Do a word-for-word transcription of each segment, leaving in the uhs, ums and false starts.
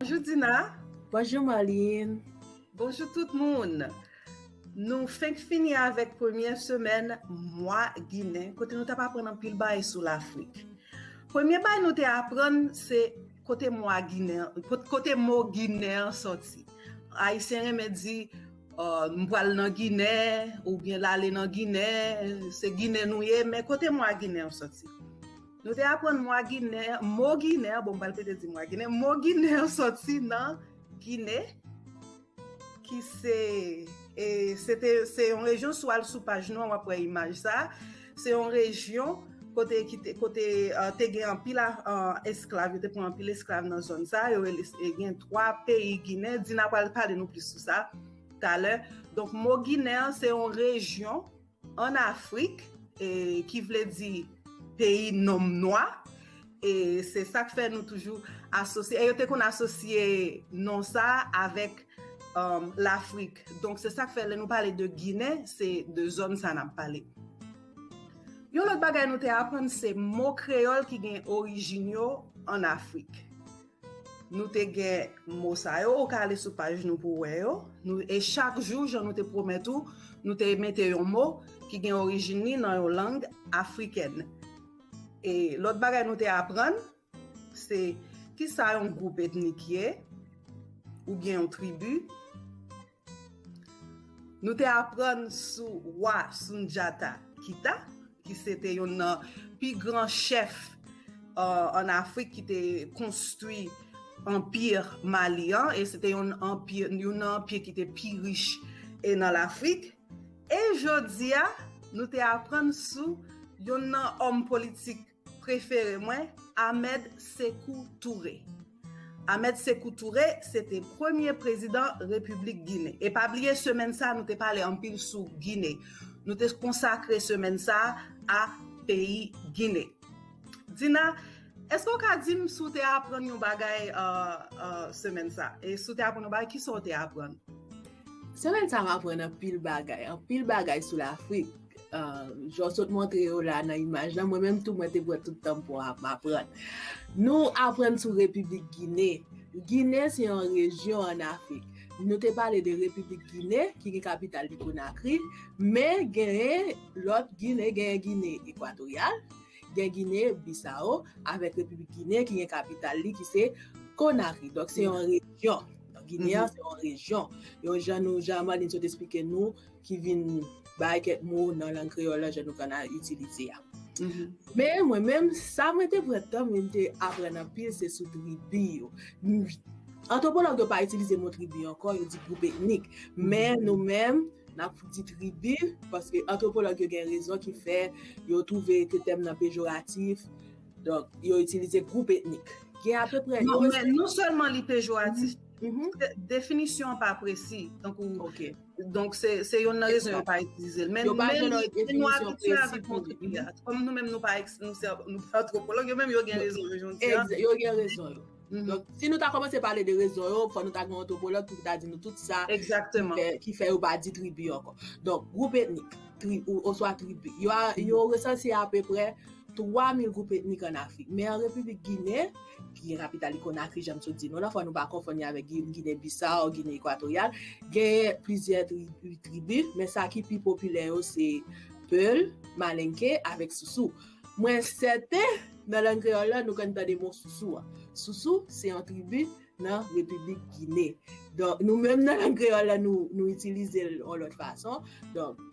Bonjou Dina. Bonjou Marline. Bonjou tout moun. Nou fenk fini avèk premyè semèn mwa ginen, kote nou t ap aprann anpil bagay sou Lafrik. Premye bagay nou te aprann se kote mwa ginen, kote mo ginen an sòti. Ayisyen renmen di, uh, m pral nan Ginen, oubyen l ale nan Ginen, se Ginen nou ye, men kote mwa ginen an sòti? Nou te aprann mwa ginen, mo ginen, bon, m pral pete di mwa ginen, mo ginen an sòti nan Gine, ki se, e, se te, se yon rejyon, si w al sou paj nou an, w ap wè imaj sa. Se yon rejyon kote, ki te, kote, uh, te gen anpil, uh, esklav, yo te pran anpil esklav nan zòn sa. Yo rele, e, gen twa peyi Ginen. Dina pral pale nou plis sou sa talè. Donk, mo Ginen an, se yon rejyon ann Afrik, e, ki vle di peyi nonm nwa. E se sa k fè nou toujou asosye, e yo te konn asosye non sa avèk, um, Lafrik. Donk, se sa k fè lè nou pale de Ginen, se de zòn sa n ap pale. Yon lòt bagay nou te aprann, se mo kreyòl ki gen orijin yo ann Afrik. Nou te gen mo sa yo, ou ka ale sou paj nou pou w wè yo. Nou, e chak jou, jan nou te pwomèt ou, nou te mete yon mo ki gen orijin li nan yon lang afrikèn. E lòt bagay nou te aprann, se kisa yon gwoup etnik ye, oubyen yon tribi. Nou te aprann sou wa Sundiata Keita, ki se te youn nan pi gran chèf, uh, ann Afrik ki te konstwi anpi Mali an, e se te yon anpi, youn nan anpi ki te pi rich e nan Lafrik. E jodi a, nou te aprann sou youn nan òm politik prefere mwen, Ahmed Sekou Touré. Ahmed Sekou Touré, se te premye prezidan Repiblik Ginen. E pa bliye, semèn sa, nou te pale anpil sou Ginen. Nou te konsakre semèn sa a peyi Ginen. Dina, èske w ka di m si w te aprann yon bagay, uh, uh, semèn sa? E si w te aprann yon bagay, kisa w te aprann? Semèn sa m aprann anpil bagay, anpil bagay sou Lafrik. Uh, jan w sot montre yo la nan imaj la, mwen menm tou mwen te pran tout tan m pou m aprann. Nou aprann sou Repiblik Ginen. Ginen se yon rejyon ann Afrik. Nou te pale de Repiblik Ginen, ki gen kapital li Konakri, men genyen lòt Ginen, genyen Ginen Ekwatoryal, gen Gine Bisawo, avèk Repiblik Ginen ki gen kapital li ki se Konakri. Donk se yon rejyon. Donk Ginen an se yon rejyon. Yon jan nou, jan Marline sot esplike nou, ki vin bay kèk mo nan lang kreyòl la, jan nou konn itilize a. Men mwen menm, sa mwen te pran tan, mwen te aprann anpil, se sou tribi yo. Antwopològ yo pa itilize mo tribi ankò, yo di gwoup etnik. Men nou menm, n ap di tribi, paske antwopològ yo gen rezon ki fè yo twouve ke tèm nan pejoratif. Donk, yo itilize gwoup etnik. Gen apeprè. Non, men non sèlman li pejoratif, definisyon an pa presi. Tankou, donk, se, se youn nan rezon yo pa itilize l. Men, men nou abitye avèk mo tribi a. Kòm nou menm, nou pa, nou pa antwopològ, yo menm, yo gen rezon yo jodi a. Yo gen rezon yo. Donk, si nou ta kòmanse pale de rezon yo, fò nou ta gen antwopològ pou ta di nou tout sa ki fè, ki fè yo pa di tribi ankò. Donk, gwoup etnik, tri, ou, oswa tribi. Yo, yo resanse apeprè twa mil gwoup etnik ann Afrik. Men an Repiblik Ginen, ki gen kapital li Konakri, jan m sot di nou la, fò nou pa konfonn li avèk Ginen Bisawo, Ginen Ekwatoryal, gen plizyè tri, tribi, men sa ki pi popilè yo se Peul, Malinké avèk Sousou. Mwen sèten, nan lang kreyòl la, nou konn tande mo sousou an. Sousou, se yon tribi nan Repiblik Ginen. Donk, nou menm nan lang kreyòl la, nou, nou itilize l yon lòt fason. Donk,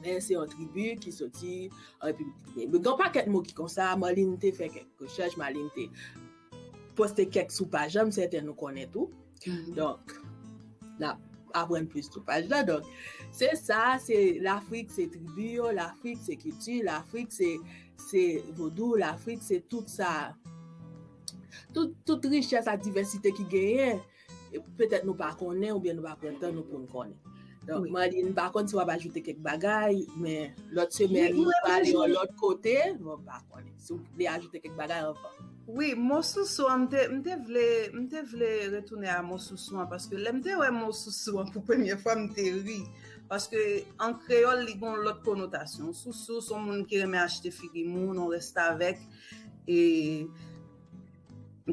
men se yon tribi ki soti an Repiblik Ginen. Men gen yon pakèt mo ki konsa, Marline te fè kèk rechèch, Marline te poste kèk sou paj la, m sèten nou konnen tou. Donk, n ap aprann plis sou paj la. Donk, se sa, se Lafrik, se tribi yo, Lafrik, se kilti, Lafrik, se, se vodou, Lafrik, se tout sa, tout, tout richès ak divèsite ki genyen, petèt nou pa konnen oubyen nou pa pran tan nou pou n konnen. Donk, Marline, m pa konn si w ap ajoute kèk bagay, men lòt semèn, nou prale yon lòt kote, bon, m pa konnen. Si w vle ajoute kèk bagay anvan. Wi, mo sousou an, m te, m te vle, m te vle retounen a mo sousou an, paske lè m te wè mo sousou an pou premye fwa, m te ri. Paske an kreyòl, li gen yon lòt konotasyon. Sousou, se yon moun ki renmen achte figi moun, yon restavèk, e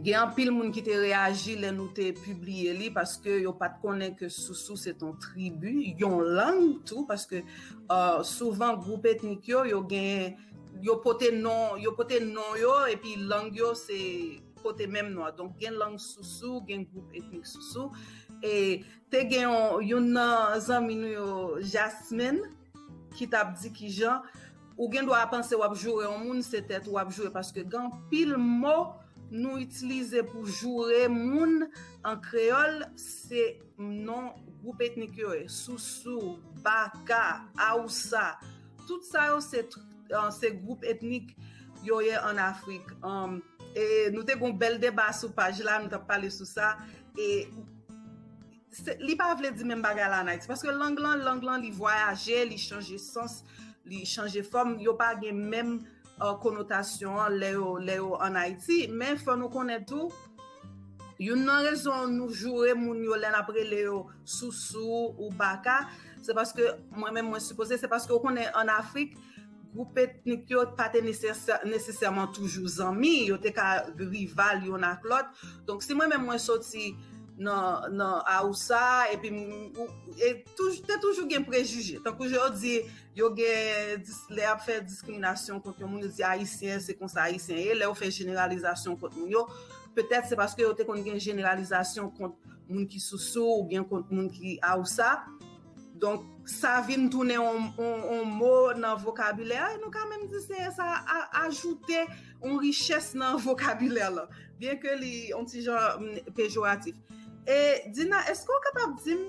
Gen anpil moun ki te reyaji lè nou te pibliye li, paske yo pa t konnen ke Sousou se t on tribi, yon lang tou, paske uh, souvan gwoup etnik yo, yo gen, yo pote non, yo pote non yo, epi lang yo se pote menm non an. Donk gen lang Sousou, gen gwoup etnik Sousou. E te gen yon, youn nan zanmi nou yo, Jasmine, ki t ap di kijan ou gen dwa panse w ap joure yon moun, se tèt ou w ap joure, paske gen anpil mo nou itilize pou joure moun an kreyòl, se non gwoup etnik yo ye. Sousou, Baka, Awousa, tout sa yo se, tr- uh, se gwoup etnik yo ye ann Afrik. Um, e nou te gen yon bèl deba sou paj la, nou t ap pale sou sa. E se, li pa vle di menm bagay la ann Ayiti. Paske lang lan, lang lan, li vwayaje, li chanje sans, li chanje fòm. Yo pa gen menm uh, konotasyon an lè yo, lè yo ann Ayiti. Men fò nou konnen tou, youn nan rezon nou joure moun yo lè n ap rele yo Sousou ou Baka, se paske mwen menm mwen sipoze, se paske ou konnen ann Afrik, gwoup etnik yo pa te nesesè- nesesèman toujou zanmi, yo te ka rival youn ak lòt. Donk si mwen menm mwen soti nan, nan Awousa, epi m- ou- e touj- te toujou gen prejije. Tankou jodi, yo gen dis- lè y ap fè diskriminasyon kont yon moun, yo di Ayisyen, se konsa Ayisyen ye. Lè yo fè jeneralizasyon kont moun yo, petèt se paske yo te konn gen jeneralizasyon kont moun ki Sousou oubyen kont moun ki Awousa. Donk sa vin tounen yon, yon, yon mo nan vokabilè a, e nou ka menm di se sa a- ajoute yon richès nan vokabilè lan, byen ke li yon ti jan mm, pejoratif. E Dina, èske w kapab di m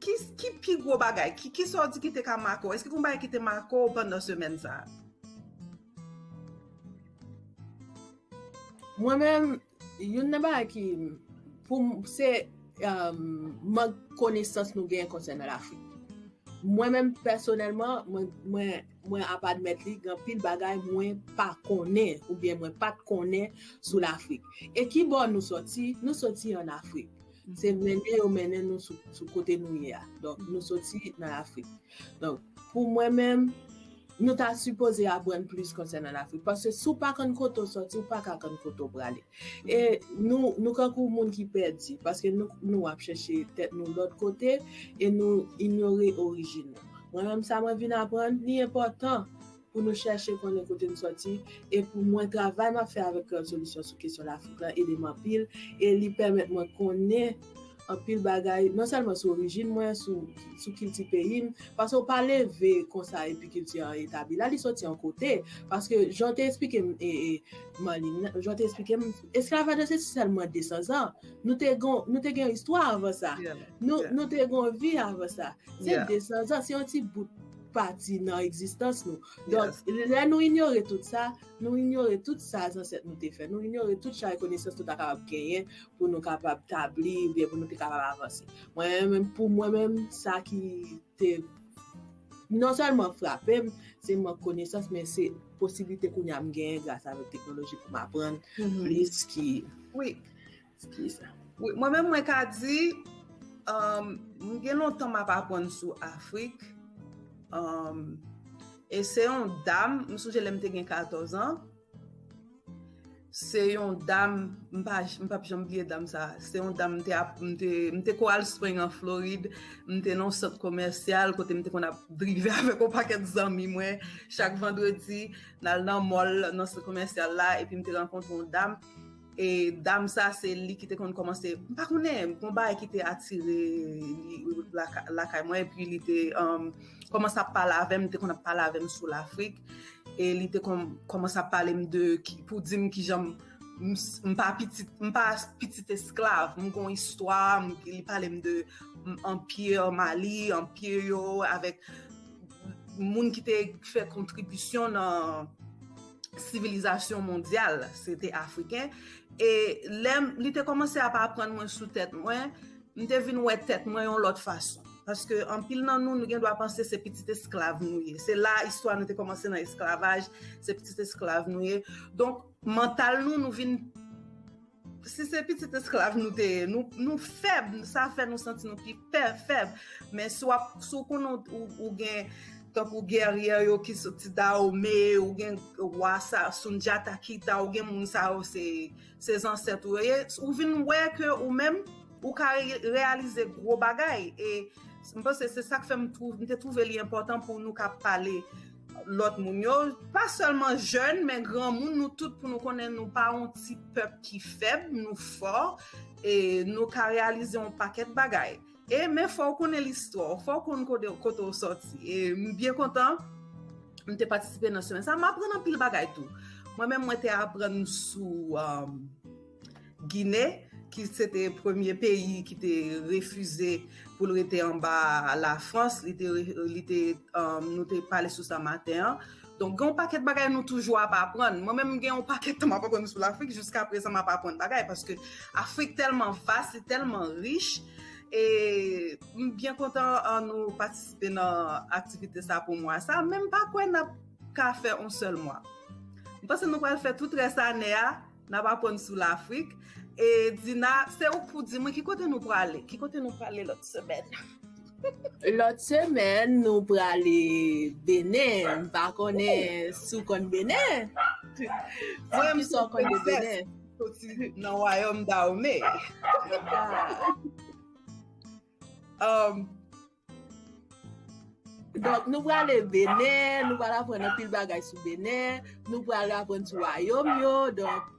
ki, ki pi gwo bagay, ki, ki sa w di ki te ka make w? Èske gen yon bagay ki te make w pandan semèn sa a? Mwen menm, youn nan bagay ki, pou m, se um, mank konesans nou gen konsènan Lafrik. Mwen menm, pèsonèlman, mwen, mwen, mwen ap admèt li, gen anpil bagay mwen pa konnen, oubyen mwen pa t konnen sou Lafrik. E ki bò nou soti? Nou soti ann Afrik. Se mennen yo mennen nou sou, sou kote nou ye a. Donk, nou soti nan Afrik. Donk, pou mwen menm, nou ta sipoze aprann plis konsènan Lafrik. Paske si w pa konn kote w soti, ou pa ka konn kote w prale. E nou, nou kankou moun ki pèdi, paske nou, nou ap chèche tèt nou lòt kote, e nou inyore orijin nou. Mwen menm, sa mwen vin aprann, li enpòtan pou nou chèche konnen kote n soti, e pou mwen, travay m ap fè avèk Kreyòl Solisyon sou kesyon Lafrik lan ede m anpil, e li pèmèt mwen konnen anpil bagay, non sèlman sou orijin mwen, sou, sou kilti peyi m, paske w pa leve konsa epi kilti an etabli la, li soti yon kote, paske jan w te eksplike m, e, e, Marlene, jan w te eksplike m, esklavaj lan se sèlman de san zan. Nou te gon, nou te gen istwa avan sa. Nou, nou te gon vi avan sa. Se de san zan, se yon ti bout pati nan egzistans nou. Donk, lè nou inyore tout sa, nou inyore tout sa zansèt nou te fè. Nou inyore tout chay konesans nou ta kapab genyen pou nou kapab tabli oubyen pou nou te kapab avanse. Mwen menm, pou mwen menm, sa ki te non sèlman frape m, se mank konesans, men se posiblite kounye a m genyen gras avèk teknoloji pou m aprann plis ki, ki sa. Wi, mwen menm, mwen ka di, um, m gen lontan m ap aprann sou Afrik. Um, e se yon dam, m sonje lè m te gen katòz an, se yon dam, m pa, m p ap janm bliye dam sa. Se yon dam, m te, ap- m te, m te Coral Spring an Florid, m te nan yon sant komèsyal kote m te konn ap drive avèk yon pakèt zanmi mwen. Chak vandredi, n al nan mall, nan sant komèsyal la, epi m te rankontre yon dam. E dam sa, se li ki te konn kòmanse, m pa konnen, yon bagay ki te atire li laka- lakay mwen, epi li te um, kòmanse ap pale avè m, li te konn ap pale avè m sou Lafrik. E li te kòm- kòmanse ap pale m de ki- pou di m kijan m- m s- m pa pitit, m pa pitit esklav, m gon istwa, m- li pale m de m- anpir Mali, anpir yo, avèk moun ki te fè kontribisyon nan sivilizasyon mondyal, se te Afriken. E lè m- li te kòmanse ap aprann mwen sou tèt mwen, m te vin wè tèt mwen yon lòt fason. Paske anpil nan nou, nou gen dwa panse se pitit esklav nou ye. Se la istwa nou te kòmanse nan esklavaj, se pitit esklav nou ye. Donk, mantal nou, nou vin, si se pitit esklav nou te ye, nou, nou fèb, sa fè nou santi nou pi fè- fèb. Men si w ap- si w konnen ou, ou gen tankou gèryè yo ki soti Dahomey, ou gen wa sa, Sundiata Keita, ou gen moun sa yo se, se zansèt ou yo ye. Ou vin wè ke ou menm, ou ka re- reyalize gwo bagay. E m panse se sa k fè m twou- m te twouve li enpòtan pou nou ka pale lòt moun yo, pa sèlman jèn, men granmoun, nou tout, pou nou konnen nou pa yon ti pèp ki fèb, nou fò, e nou ka reyalize yon pakèt bagay. E men fò w konnen listwa w, fò w konn kote, kote w sòti. E m byen kontan, m te patisipe nan semèn sa. M aprann anpil bagay tou. Mwen menm, mwen te aprann sou um, Gine, ki se te premye peyi ki te refize pou l rete anba Lafrans. Li te, li te, um, nou te pale sou sa maten an. Donk, gen yon pakèt bagay nou toujou ap aprann. Mwen menm, gen yon pakèt tan m ap aprann sou Lafrik, jiska prezan m ap aprann bagay, paske Afrik tèlman vas, li tèlman rich, e m byen kontan an nou patisipe nan aktivite sa pou mwa sa, men m pa kwè n ap ka fè yon sèl mwa. M panse nou pral fè tout rès ane a, n ap aprann sou Lafrik. E Dina, se ou k pou di mwen ki kote nou prale, ki kote nou prale lòt semèn. Lòt semèn, nou prale Benen. M pa konnen si w konn Benen. Di m kisa w konn de Benen. Soti nan wayòm Dahomey. Ah. Um, Donk, nou prale Benen, nou pral aprann anpil bagay sou Benen, nou pral aprann sou wayòm yo. Donk,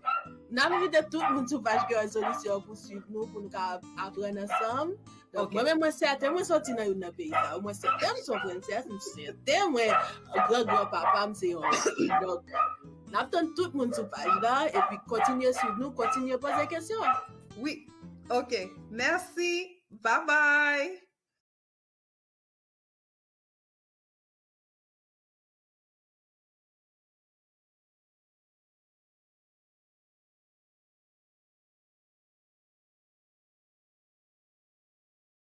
n ap envite tout moun sou paj Kreyòl Solisyon pou swiv nou, pou nou ka aprann ansanm. Donk, Ok. Mwen menm, mwen sèten mwen sòti nan youn nan peyi sa yo. Mwen sèten m se yon prensès, m sèten mwen gran gran papa m se yon. Donk, n ap tann tout moun sou paj la, epi kontinye swiv nou, kontinye poze kesyon. Wi. Ok. Mèsi. Bye bye.